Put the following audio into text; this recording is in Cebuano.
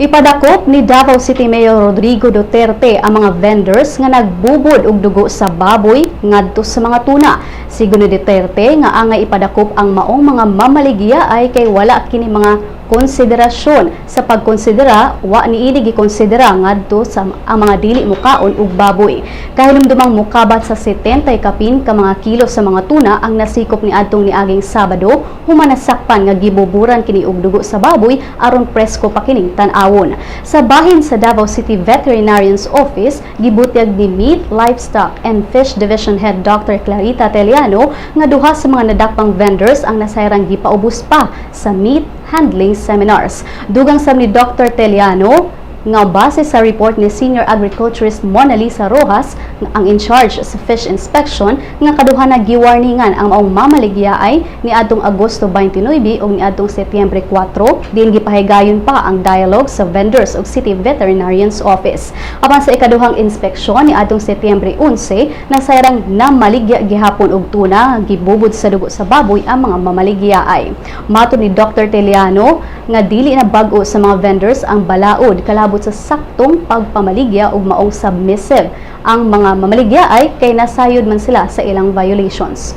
Ipadakop ni Davao City Mayor Rodrigo Duterte ang mga vendors nga nagbubod og dugo sa baboy ngadto sa mga tuna. Sigon ni Duterte nga angay ipadakop ang maong mga mamaligya ay kay wala kini mga konsiderasyon sa pagkonsidera, wa niini gikonsidera ngadto sa ang mga dili mukaon og baboy. Kahinumdumang mukabat sa 70 kapin ka mga kilo sa mga tuna ang nasikop ni adtong niaging Sabado human nasakpan nga gibuburan kini og dugo sa baboy aron presko pa kining tan-awon. Sa bahin sa Davao City Veterinarian's Office, gibutyag ni Meat, Livestock and Fish Division Head Dr. Clarita Teliano nga duha sa mga nadakpang vendors ang nasayrang gipaubos pa sa meat handling seminars. Dugang sab ni Dr. Teliano nga base sa report ni Senior Agriculturist Mona Lisa Rojas, ang in charge sa fish inspection, nga kaduha na giwarningan ang maong mamaligya ay niadtong Agosto 29 ug niadtong Setyembre 4, diin gipahigayon pa ang dialogue sa vendors ug City Veterinarian's Office. Apan sa ikaduhang inspeksyon niadtong Setyembre 11, nasayrang namaligya gihapon og tuna gibubod sa dugo sa baboy ang mga mamaligya ay. Matod ni Dr. Teliano nga dili na bag-o sa mga vendors ang balaod kalabot sa saktong pagpamaligya ug maong submissive ang mga mamaligya ay kay nasayod man sila sa ilang violations.